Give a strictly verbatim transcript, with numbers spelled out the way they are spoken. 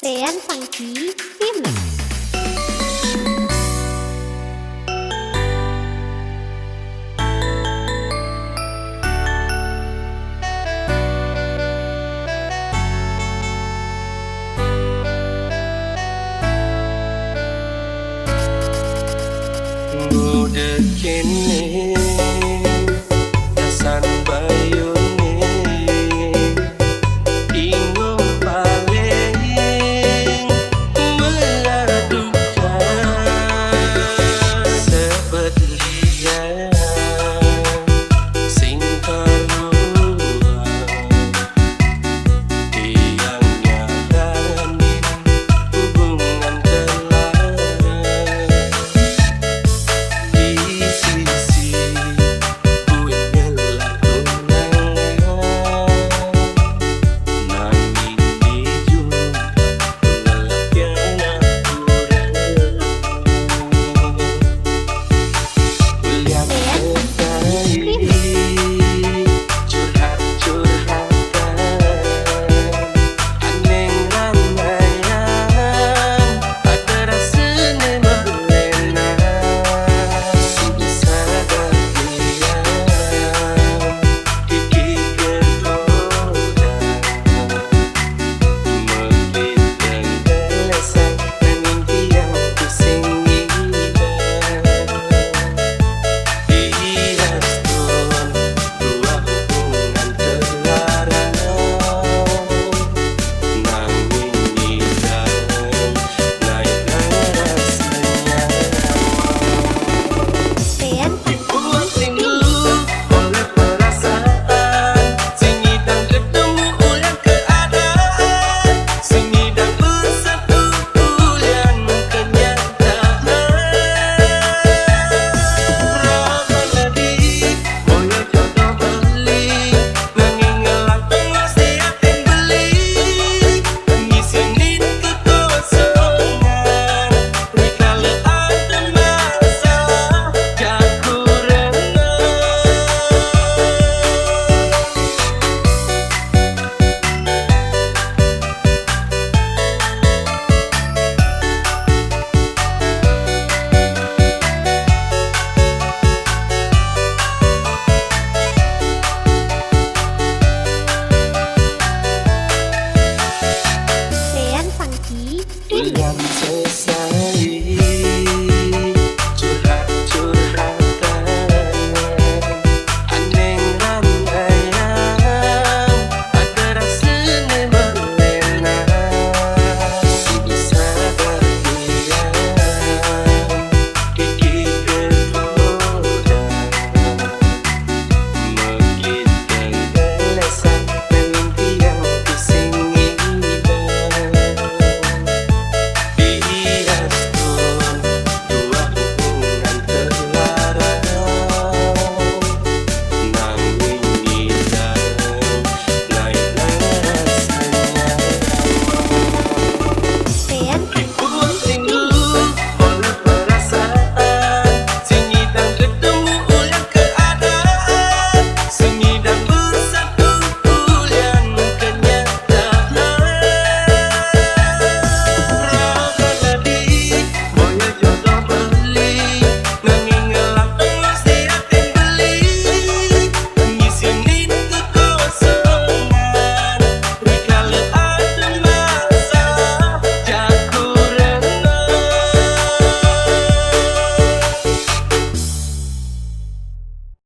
Tean Sangki Film. Ngudek kene, gasan bayune, inggih paling meladukan sebet lian sing kaluar. Tiang nyaranin hubungan telaras di sisi buin ngelak tunangan. Nanging di jumpa lelaki anak kurang. Ulian sekali curhat-curhatan, aneng ramaian, ada rasane melena. Susah dah biar iki kedoda. Tean Sangki Film. Sing ngidang ketemu ulah keadaan, sing ngidang bersatu ulah kenyataan. Rasa sedih, boyo jodoh beli, nanging ngelak tengah siatin beli. Ngisini kekosongan, rikala ada masalah, jago renang. Tean Sangki Film.